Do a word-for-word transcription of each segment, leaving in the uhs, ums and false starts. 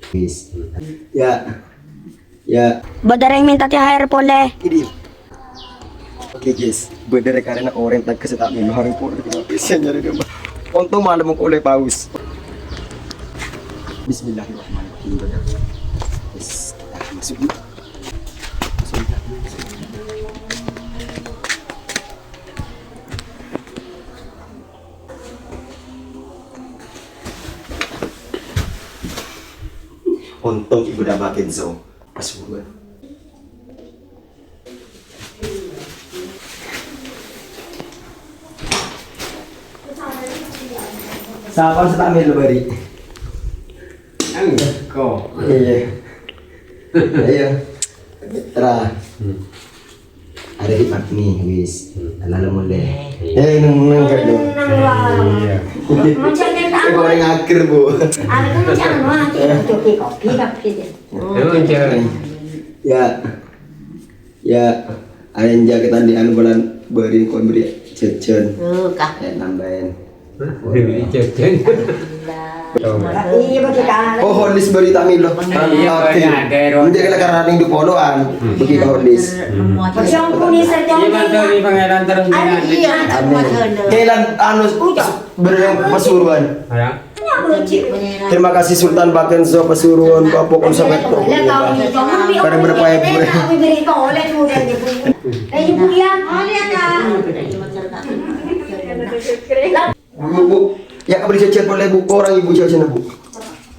Wis. Ya. Ya. Bâdâ rèng mènta T H R polè. Ini. Oke, guys. Bâdâ rèng karena orèng tagghâ sè ta' mèlo hari pun. Bisa nyari dulu. Ontong malem engko' ollè paus. Bismillahirrahmanirrahim. Wis, kita masuk yuk. Masuk yuk. Ontong ibu dâ' Mbak Kenzo. Pas buruan. Sapa sè ta' mèlo bâri'? Engko'. Iyâ. Iyâ. Ra. Arè di Patni, wis. Ala-ala molè. Eh, neng, neng, kak, neng. Neng, neng, neng. Iya. Macam ni, eh, tak goreng akhir, Bu. Ada tu macam mana, cik? Kopi, kopi, kopi, cik. Emang, cik? Ya. Ya. Arè jaket tadi anu bulan beri, kau beri jajan. Oh, kah? Eh, nambahin. Hah? Beli jajan. Iya, bagi kan. Oh, Horlicks beri ta' mèlo. Iya, oke. Iya, ada, Ron. Nanti kena karena ning di poloan. Hmm. Bagi Horlicks. Hmm. Iya, Bang, sorry, Pangeran, terus. Amin. Kelan anu, beri Pasuruan. Ya. Terima kasih Sultan Pak Kenzo Pasuruan, Pak Pokok sampai. Karena berapa ya, Bu? Bu, Bu, Bu. Ya, beli jajan polè, Bu. Korang ibu jajan, Bu.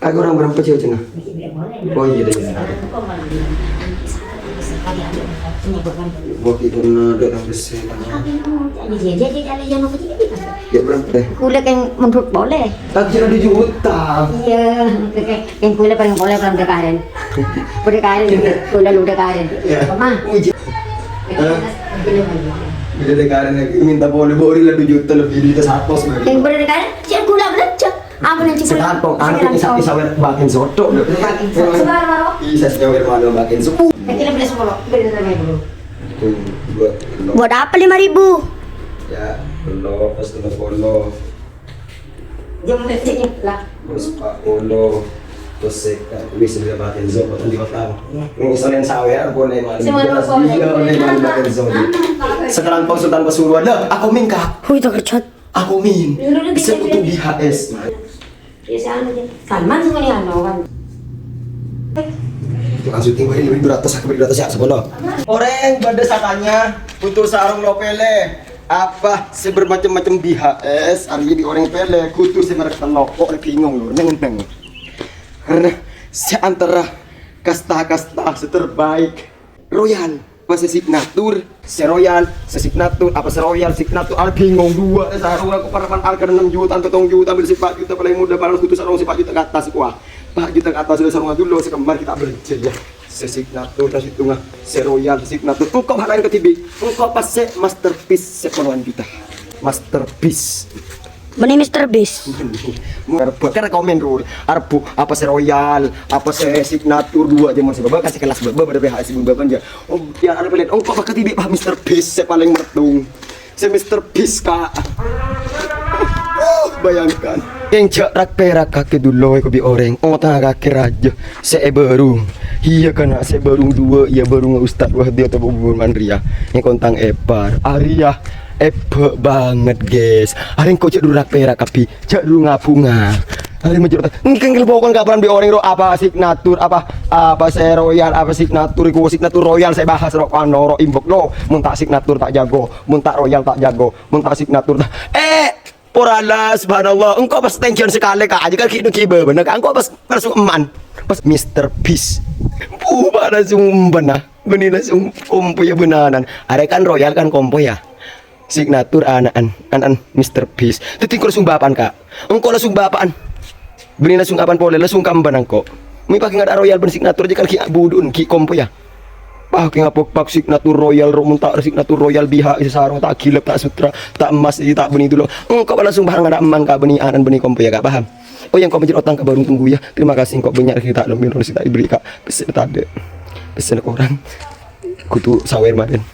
Aku orang berapa jajan? Oh, iya, iya. Bu, kita ada orang besar. Ya, berapa? Kulâ kan mundut polè. Tak kira dua juta. Iya, kan kulâ paling polè paling dekat. Udah karen, kulâ lu udah karen. Iya. Apa? Uji. Hah? Udah karen lagi, minta polè, beri lah dua juta lebih, duit seratus lagi. Yang udah karen, cek kulâ belanja. Apa nanti kulâ? Sekarang, anu, bisa, bisa wer-, makin soto, deh. Sekarang, Maro. Bisa sawer mana makin sepuluh. Kira beli sepuluh, beli lima ribu. Tuh, dua, nol. Buat apa lima ribu? Ya, nol, pas tengah polo. Jam berapa lah? Terus empat puluh, terus seket, wis, sudah makan zon, buatan di kota. Iya. Yang misalnya sawer, boleh makan. Semua beras, boleh. Iya, boleh makan, makan zon. Sekarang konsultan Pasuruan, lah, aku minta. Wih, tak kerjat. Aku min. Bisa tutup di H S, man. Biasa aja. Salman semuanya, anu, kan. Tukang syuting, wah, ini dua ratus, aku beri dua ratus ya, sepuluh. Orèng bâdâ satanya, butuh sarung lo pèlè. Apa sè bermacam-macam B H S, arèya bi' orèng pèlè, kudu sè merek tello'. Kok bingung lho, neng-neng. Karena sè antara kasta-kasta sè terbaik, Royal, apa sè signature, sè Royal, sè signature, apa sè Royal, signature, al bingung dua, sè sarung aku parapan al kena enam juta, petong juta, beli sè empat juta, paling mudah, paling kudu sarung sè empat juta ke atas, wah. Empat juta ke atas, sudah sarung dulu, sè kemar kita belanja, ya. Sè signature, sè situnga, sè Royal, sè signature. Engko' hal lain ketibi. Engko' pas sè masterpiece, sè puluhan juta. Masterpiece. Bânnè Mister Beast. Arep karena komen, Rul. Arep apa sè Royal, apa sè signature dua zaman sè baba kasih kelas baba pada B H S baba aja. Oh, ya arep lihat. Engko' pas ketibi, Pak, Mister Beast sè paling metung. Sè Mister Beast, Kak. Uh, bayangkan. Yang jak rak perak kaki dulu, aku bi' orèng. Otak kaki raja. Sè bârung. Iya, kana sè bârung dua, iya, bârung Ustaz Wahdi atau Bu Mandria. Yang kontang epar. Arèya, ebek banget, guys. Arèng kok jak durak perak kabbhi. Jak durung ngabunga. Arèng menjur. Engkeng pokon kapan bi' orèng ro apa signature, apa, apa sè Royal, apa signature, iku signature Royal sè bahas ro kano, ro imbok lo. Mun ta' signature ta' jago, mun ta' Royal ta' jago, mun ta' signature ta'. Eh, Pora la, subhanallah. Engko' pas tenjhân sakalè, Kak. Aja kan ghi' nunggi bâbâna, Kak. Engko' pas langsung emman. Pas Mister Beast. Buba langsung emban, ah. Bânnè langsung kompoyya bânanan. Arè kan Royal kan kompoyya. Signature ana'an, ana'an Mister Beast. Dâddhi engko' langsung bapa'an, Kak. Engko' langsung bapa'an. Bânnè langsung apan polè, langsung kamban engko'. Mè' paghi' ngada' Royal bân signature aja kan ghi' budhu'en, ghi' kompoyya. Pak, kèng apa, Pak, signature Royal, ro, mun ta' signature Royal, B H S sarong, ta' ghilap, ta' sutra, ta' emmas, ta' bânnè dulu. Engko' pas langsung bhâreng ngada' emman ka bânnè ana'an bânnè kompoyya, Kak, paham? Oh, yang kau menjadi otang ke baru tunggu ya. Terima kasih, engko' bânnya' sè ta' lem-, sè ta' èberri', Kak. Pèssè tadâ'. Pèssèna korang. Kudu sawer, Maden.